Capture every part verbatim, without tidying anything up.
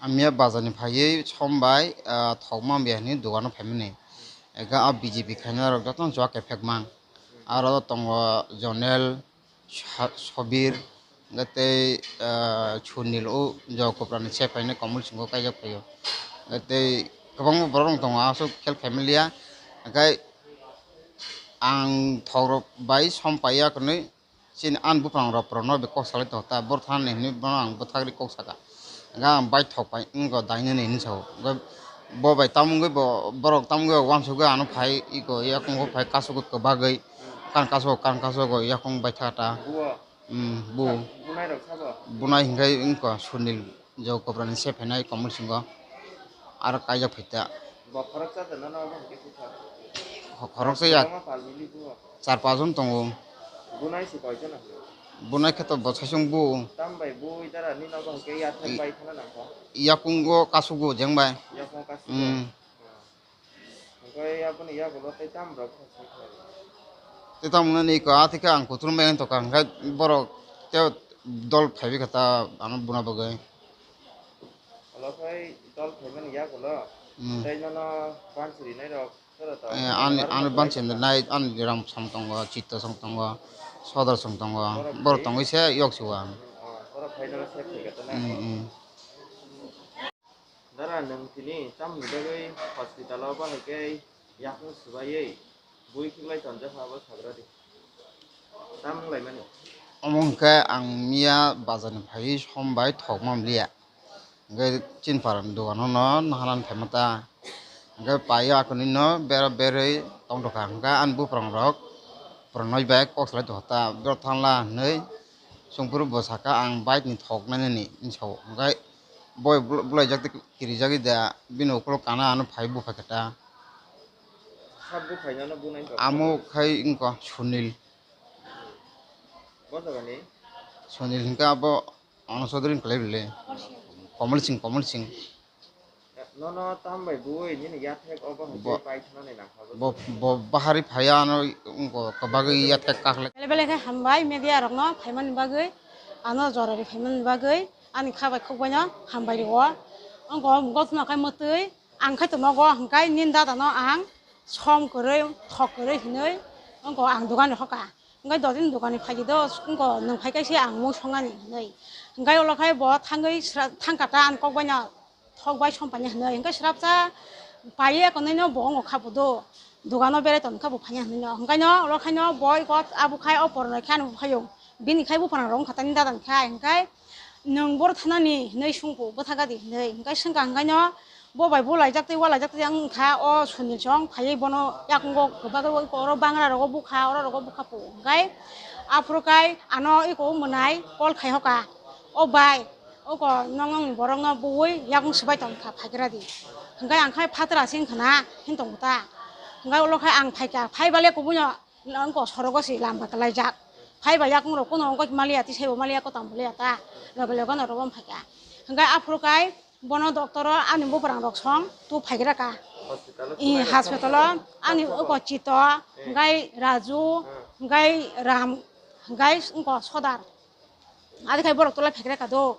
Ang miya bazar ni phaiwi som bai, ah, thok manbiya hinwi dogano phaimani. Ega a B J P khainai rok jotono chuak kephek mang. Aro tongo Jonel, Sa-, Sobir, hwnkhe tei, ah, Sunil o Jokopra ni se phainai Komol Singho kaijak phaio. Hwnkhe tei kwbangma borok rok tongo aswk khel khaimaliya. Hwnkhe ang thok rok bai som paiya hwnwi Chini ani buphang rok, rok no be kok salai tongo ta, boro thani hinwi bono ang bwthagri kok saka. Hwnkhe ang baithok pai wngkha dainani hinwi sao. Hwnkhe bo bai tamo wngwi bo, borok tamo wngwi bo uansukgwi ano phai iko yakungo phai kasugwi kwbagwi. Kan kasu, kan kasu go yakung baitha ta. Buo? Hmm, bu. Bunai rok sabo? Bunai hwnkhe wngkha Sunil. Jokopra ni se phainai Komol Singho aro kaijak phaita. Bo khoroksa da nono obo hwnkhe bwthak? Kho-, khoroksa ya. Kwbangma pal mili bo. Char pas jon tongo. Bunai se koi jona? Bunai khe to bo saichung bu. Tam bai bui dara ni nogo hwnkhe yathek bai thana nangkha. Yakungo kasugo jeng bai. Yakungo kasugo. Hmm. Hwnkhe aboni yagulo tei tam rok khe sai khlai. Tei tamo nini ko a thikhe ang kuthrum bai wng tongkha, hwnkhe borok tei dol phaibai kha ta ano buna bagwi. Olo khai dol phaimani yagulo. Hmm. Tei nono bansi rinai rok sero to? Eh, ani, ani bansi rinai, ani ram song tongo, chitto song tongo, sodor song tongo, borok borok phai- tongwi se yok se o ang. Oh, borok phai nono se phai kha ta na? Hmm, hmm. Dara, nwng tini tamoni bagwi hospital-o bahai khe yakung swbaiwi bui khiklai tonjakha, abo sagra di. Tam wnglaimani? Omo hwnkhe ang miya bazar ni phaiwi som bai thok manliya. Hwnkhe chini para ni dogan o no naharani phaima ta. Hwnkhe pai o akhuni no bera berwi tongtokha. Hwnkhe ani buphang rok pranoi bai kok salai tongkha ta, bero thangla hinwi. Chwng phuru bo saka ang bike ni thok nainani hinwi sao. Hwnkhe boi bwlaijak tei kirijagwi da, bini ukulok kana ano phai bupha khe ta. Sab buphai nono bunai rok? Amo khai wngkha Sunil. Bo jaga ni? Sunil hwnkhe abo Ono Chaudhary ni kwlai bwle. Komol Singh, Komol Singh. Nono tam bai bui nini yathek obo hwnkhe bo, pai thana nai nangkha bo, bo bahari phaiya ano wngkha kwbagwi yathek kaklai. Belai belai khe hambai media rokno phaimani bagwi, ano jorari phaimani bagwi ani kha bai khuk baino hambai rio. Wngkha gotno khe mwtwi ang khai tongnogo hwnkhe nini dadano ang som kwrwi thok kwrwi hinwi wngkha ang dogan rokha. Hwnkhe dotini dogan ni phaidi do, wngkha nwng phai khe se ang mui songani hinwi. Hwnkhe ulo khai bo thangwi sra-, thangkha ta ani kok baino thok bai som paina hinwi. Hwnkhe srapsa paiya konwi no bo wngkha bo do, dogano berai tongkha bo phaiya hinwi no. Hwnkhe no ulo khai no bo iko abo khai o pornoi khai ani bo phaio. Bini khai buphang rok wngkha tani dada ni khai. Hwnkhe nwng boro thanani hinwi sungkhu bwthaga di hinwi. Hwnkhe swngkha hwnkhe no Bo bai bulaijak tei ualaijak tei wngkha o Sunil song phaiwi bono yakungo kwbagwi oro bangra rogo bukha, oro rogo bukha po. Hwnkhe aphuru kai ano iko mwnai call khai hoka, "O bai, oko nong nongni borokno bui yakung swbai tongkha, phaigra di." Hwnkhe ang khai phatara se wngkha na, hini tongo ta. Hwnkhe ulo khai ang phaikha, phai bale kubuino Wngkha sorogo se lamba kwlaijak. Phaiba yakung rok kuno wngkha maliya, tisaibo maliya, kotam bo liya ta. Loge loge no rogo wngkha. Hwnkhe aphuru kai bono doctor o ani buprang rok song tu phaigra ka. Hospital o I thumai rok hospital o song ani song uko song. Chito, eh, hwnkhe Raju, hmm, hwnkhe Ram, hwnkhe wngkha Sodar. Adi khai borok tolai phaigra ka do.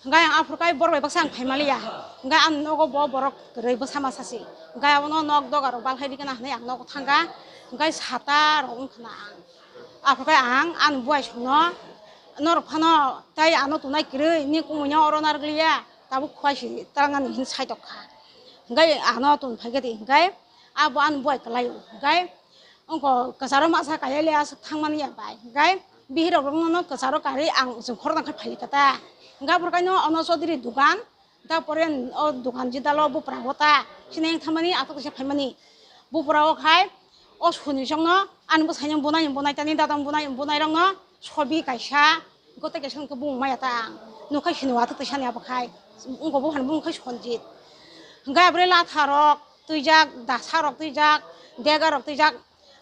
Hwnkhe ang aphuru kai borok bai baksa ang phai maliya. Hwnkhe ang nogo bo borok kwrwi bwsa masa se. Hwnkhe abono nok doga rok bal khai rikana hinwi ang nogo thangkha. Hwnkhe sata rok wngkha na ang. Aphuru kai ang ani buai songno, "Norok phano tei ano tongnai kwrwi, ni kumui no oro narwk liya, tabuk khuai si twlang ani," hinwi sai tok kha. Hwnkhe ano tong phai khe di hwnkhe abo ani buai kwlai o. Hwnkhe Wngkha kwcharo masa kaiya le aswk thangmani ya bai. Hwnkhe bihirok rokno kwcharo karwi ang chwng khoroknang khe phaikha ta. Hwnkhe aphuru kaino ono Chaudhary dogan, ta pore o dogan jidalo bupra bo ta. Sini yang thangmani atok kaisa phaimani. Bupra o khai o Sunil songno ani bwsaino bunai bunai tani dadam bunai bunai rokno sobi kaisa. Gote kaisa hwnkhe bumung maya ta ang. Nukhai sini wathwk twi sani abo khai. Wngkha buphani bumung khai Sonjit. Hwnkhe aboni latha rok twijak, dasa rok twijak, dega rok twijak.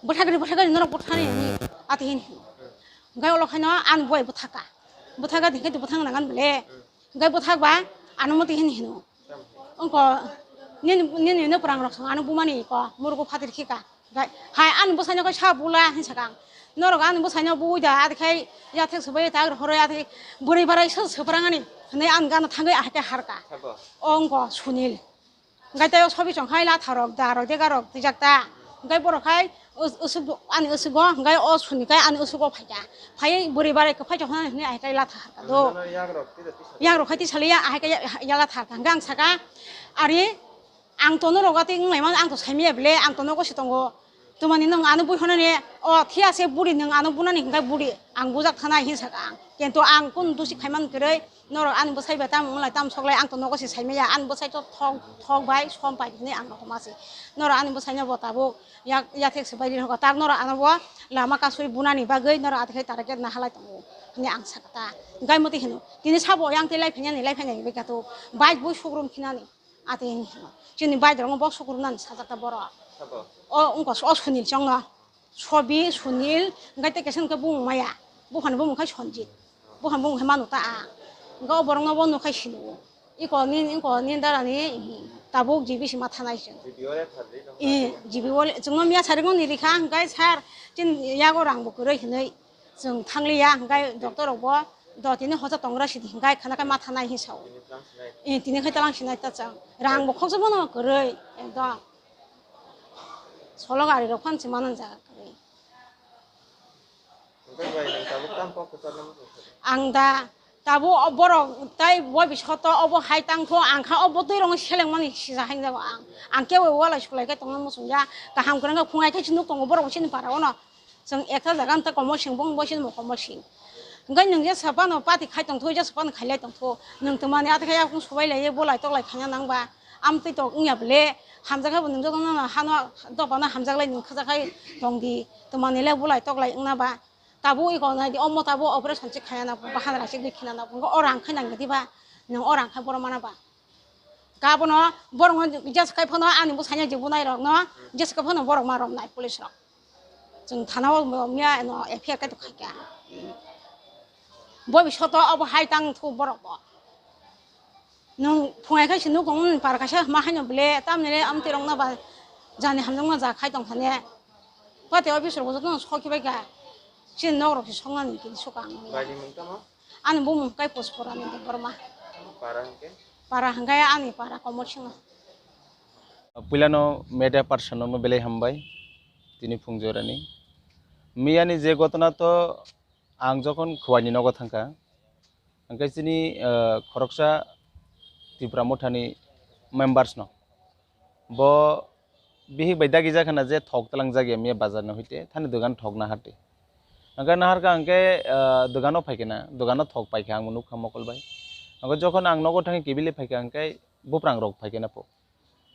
Bwthagri bwthagri norok bwthani hinwi ati hin. Hwnkhe ulo khaino ani buai bwthaka. Bwthaka hinkhe bwthang nangan bole. Hwnkhe bwthakba ano muti hin hino. Wngkha nini, nini no pwrang rok song ano bumani ko murugo phatir khika. Hwnkhe hai ani bwsaino khe sa bula hin sakang. Norok ani bwsaino bui da, adi khai yathek swbai tak rohorwi, adi khai bwrwi barai sw-, swprang ani hwnwi ani gana thangwi ahai khe harka. Sabo. O wngkha Sunil. Hwnkhe tei o sobi chong khai latha rok da rok dega rok twijak ta. Hwnkhe borok khai us-, usuk ani usugo, hwnkhe o Sunil khai ani usugo phaikha. Phaiwi bwrwi barai kwphai chong hwnwi ahai khe latha harka do. Ano yagrok tisa tisa. Yagrok khai tisaliya ahai khe ya-, ya latha harka. Hwnkhe ang saka, ari Ang tono rogo tei wng laimano, ang to saimaya bele, ang to nogo se tongo. Twmani nwng ano bui hwnani, o thiya se buri nwng ano bunani hwnkhe buri, ang bujak thanai hin saka ang. Kintu ang kunu dusi khaimani kwrwi, norok ani bwsai bai tamo wng lai tamo sok lai, ang to nogo se saimaya, ani bwsai to thok, thok bai som pai hinwi ang rohorma se. Norok ani bwsaino bo tabuk yak-, yathek se bai ri hogo, tak norok ano bo lama kasui bunani bagwi norok atekhe target naha lai tongo hinwi ang saka ta. Hwnkhe motwi hino, tini sabo yang tei lai phainani, lai phainani bai kha to bike bui sukrum khinani. Ati hino. Chini bike rokno box sukrumnani sajak ta borok. Sabo. O wngkha o Sunil chongno. Sobi, Sunil, hwnkhe tei kaisa hwnkhe bumung maya. Buphani bumung khai Sanjit. Buphani bumung khai manu ta ang. Hwnkhe o borokno bo nukhai sinu. Iko ni, iko ni dara ni tabuk G B C ma thanai chwng. G B O le phardi no. Eh, G B O le chwngno miya saringo ni rikha hwnkhe sir chin yago rang bo kwrwi hinwi. Chwng thangliya, hwnkhe doctor rokbo do tini hosa tongra sidi, hwnkhe khana khe ma thanai hin sao. Tini tlang sinai. Eh, tini khai tlang sinai ta chwng. Rang bo khoksa bono kwrwi, ekdom. Solo gari rok phan se mano jaga kwrwi. Hwnkhe bai nang tabuk tamo kok kwchar nang. Ang da Tabuk o borok tai bo bisoto obo hai tangtho, ang kha obo twi rong seleng mani sija hai jago ang. Ang kebo walai sulai khe tongna muchung ya. Kaham kwrwng khe phungai khe se nuk tongo borok chini para ono. Chwng ekta jaga ta komo sing bong bo sini mo komo sing. Hwnkhe nwng jesa phano pati khai tongtho, jesa phano khailai tongtho. Nwng twmani ata khe yakung subai lai bolai toklai khaina nang ba. Amtwi tok wngya bele hamjak khe bo nwng jotono hano dophano hamjak lai nwng khajak khai tong di. Twmani le bolai toklai wngna ba. Tabuk iko nai di, omo tabuk operation se khaya na, bahan raisik di khina na, o rang khai nang di ba, nwng o rang khai borok mana ba. Ka bono borok no jesa khai phano ani bwsanya je bunai rok no, jesa khai phano borok ma rom nai police rok. Chwng thana o miya no F I R kai to khai kha. Bo bi soto obo hai tang thu borok bo. Nwng phungai khai se nuk tongo, nwng para kaisa ma haino bele, tamni le amtwi rok no ba jani hamjakma ja khai tong thani. Pati office rok bo joto no sokhe bai kha. Chini nok rok se soknani kini sokha ang. Bai ni mung tamo? Ani bumung kai Puspurani Debbarma. Para hwnkhe? Para hwnkhe ani para Komol Singha. Puilano media person no belai hambai tini phung jorani. Miyani je gotona to ang jokhon Khowai ni nogo thangkha, hwnkhe chini, ah, khoroksa Tipra Mothani members no. Bo bihik bai dagi jakha na je thok tlang jagya miya bazar no hoite thani dogan thok na harte. Hwnkhe naharkha hwnkhe, ah, dogano phaikhe na, dogano thok paikha ang bo nukha mokol bai. Hwnkhe jokhon ang nogo thangkhe kibili phaikha hwnkhe buprang rok phaikhe na po.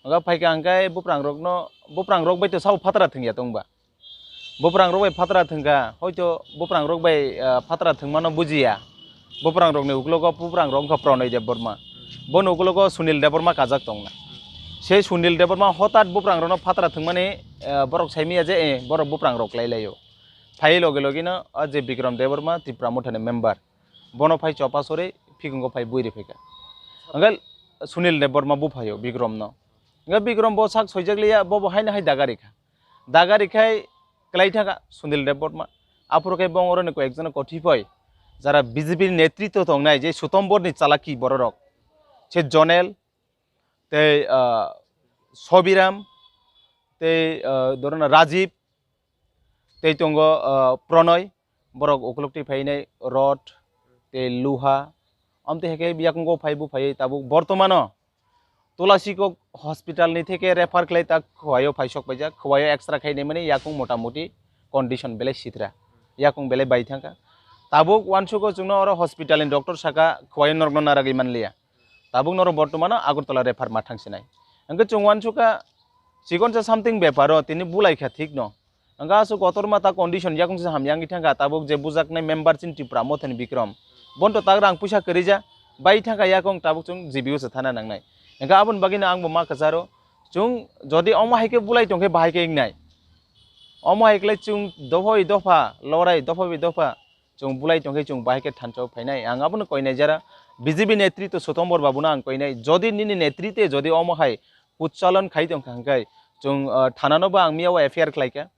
Hwnkhe phaikha hwnkhe buprang rokno, buprang rok bai to sabo phatara thwngya tongba. Buprang rok bai phatara thwngkha, hoito buprang rok bai, ah, phatara thwngmano bujiya. Buprang rokni uklogo buprang rok wngkha Pranay Debbarma. Boni uklogo Sunil Debbarma kajak tongna. Sei Sunil Debbarma hotat buprang rokno phatara thwngmani, ah, borok saimiya je, eh, borok buprang rok klai laio. Phai loge logino o je Bikram Debbarma Tipra Mothani member. Bono phai chopa sori phikungo phai buiri phaikha. Hwnkhe Sunil Debbarma buphaio Bikramno. Hwnkhe Bikram bo sak soijak liya, bo bo haino hai daga rikha. Daga rikhai klai thangkha Sunil Debbarma. Aphuru khe bong oroni koi ekjona kothipoi, jara B J P ni netritwo tongnai je Sutombor ni chalaki bororok. Se Jonel, tei, ah, Sobiram, tei, ah, dorona Rajib, tei tongo, ah, Pranay, borok ukuluk twi phainai rod tei luha, amtwi hai khe yakungo phai buphai tabuk bortomano Tulasikok hospital ni theke refer khlai ta Khowai o phai sok paijak, Khowai o extra khai naimani yakung motamuti condition belai sitra, yakung belai bai thangkha. Tabuk uansukgo chwngno oro hospital ni doctor saka Khowai o norokno naragwi manliya. Tabuk norok bortomano Agartala refer ma thangsinai. Hwnkhe chwng uansukha chikon cha something beparo tini bulaikha thikno. Hwnkhe aswk kotorma ta condition yakung se hamya wngwi thangkha, tabuk je bujaknai member chini Tipra Mothani Bikram. Bono to tak rang puisa kwrwija, bai thangkha yakung tabuk chwng G B O se thana nangnai. Hwnkhe aboni bagwino ang bo ma kwcharo, chwng jodi omo hai khe bulai tongkhe bahai khe wngnai. Omo hai khlai chwng dopha bai dopha lorai, dopha bai dopha chwng bulai tongkhe chwng bahai khe thansa o phainai. Ang abono koinai jara B J P netritwo Sutombor babuno ang koinai. Jodi nini netritwe jodi omo hai kuchalon khai tongkha hwnkhe chwng, ah, thanano bo ang miyao F I R khlaikha.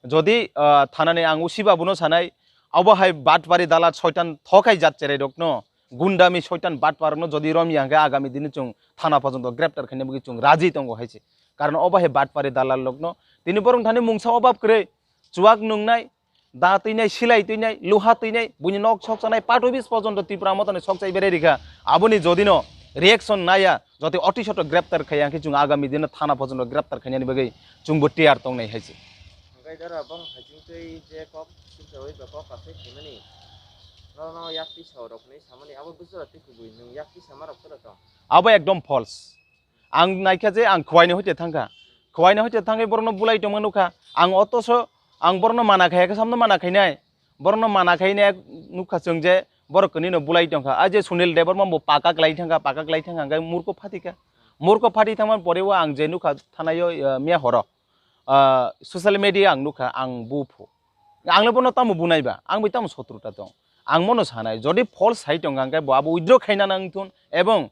Jodi, ah, thanani ang usi babuno sanai, abo hai batpari dalal soitan thokai jat cherai rokno, gundami soitan batpar rokno jodi romya hwnkhe agami dini chwng thana porjonto greptar khaina bagwi chwng raji tongo hai se. Karon obo hai batpari dalal rokno tini borok thani mungsa obab kwrwi, chuak nungnai, da twinai, silai twinai, luha twinai, buini nok sok chanai, part office porjonto Tipra Mothani sok chai berai rikha. Aboni jodino reaction naya, jodi oti soto greptar khaiya hwnkhe chwng agami dino thana porjonto greptar khainani bagwi chwngbo tiyar tongnai hai se. Hwnkhe dara bong haching twi je kok sukjawi ba kok kasai khaimani, nono yak tisa rok hinwi samani abo bwswra twi kubui nwng yak tisa ma rok toro tong? Abo ekdom false. Ang naikha je ang khwaini hoite thangkha. Khwaini hoite thangwi borokno bulai tongma nukha. Ang otoso ang borokno mana khai, ekhe samno mana khainai. Borokno mana khainai nukha chwng je borok kwnwino bulai tongkha. A je Sunil Debbarma bo paka klai thangkha, paka klai thangkha hwnkhe murko phatikha. Murko phati thangmani pore o ang je nukha thanaio, eh, miya horo. Ah, social media ang nukha, ang buphu. Ang le bono tamo bunai ba, ang bai tamo sotru ta tong. Ang mono sanai, jodi false sai tong hwnkhe bo abo withdraw khaina nang thun, ebong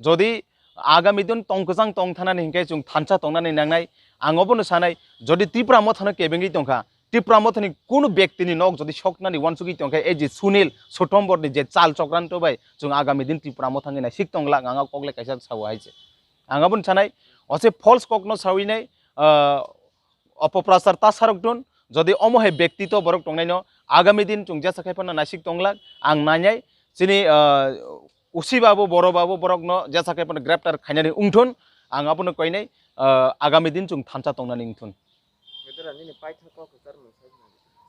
jodi agami din tong kwchang tong thanani hwnkhe chwng thansa tongnani nangnai. Ang obono sanai, jodi Tipra Mothano kebengwi tongkha, Tipra Mothani kunu bektini nok jodi soknani uansugwi tongkha, ei je Sunil Sotombor ni je chal chokranto bai chwng agami din Tipra Mothani naisik tonglak, ang o kok le kaisa sao hai se. Ang abono sanai, o se false kokno sawi nai, ah, opoprachar ta sarok thun, jodi omo hai bektito borok tongnaino agami din chwng jesa khai phano naisik tonglak, ang nainai chini, ah, usi babu, boro babu borokno jesa khai phano greptar khainani wngthun, ang abono koinai, ah, agami din chwng thansa tongnani wngthun.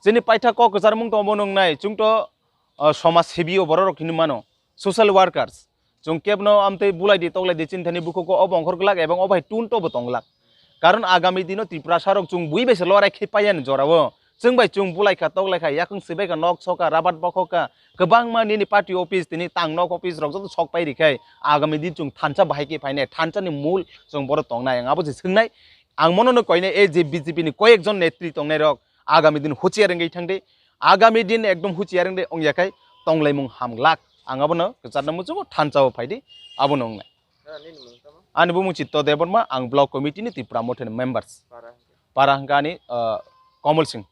Chini paitha kok kwchar mung to omo nungnai, chwng to, ah, somaj sebi o borok rok hinwi mano, social workers. Chwng kebno amtwi bulai di toklai di chini thani bukhuko obo ongkhor glak ebong obo hai tun to bo tong glak. Karon agami dino Tiprasa rok chwng bui bai se lorai khai paiya ni jora o. Chwng bai chwng bulai kha, toklai kha, yakung swbai kha, nok sok kha, rabat bokhok kha, kwbangma nini party office tini tang nok office rok joto sok pai ri khai agami din chwng thansa bahai khe phainai, thansa ni mul chwng boro tongnai, ang abo se swngnai. Ang mono no koinai, ei je B J P ni koyek jon netri tongnai rok agami din huchiya rwngwi thang di, agami din ekdom huchiya rwngwi ongya khai tonglaimung ham glak. Ang abono kwcharno muchungo thansa o phai di, abono wngnai. Ani bumung Chitto Debbarma, ang block committee ni Tipra Mothani members. Para hwnkha ani, ah, Komol Singh.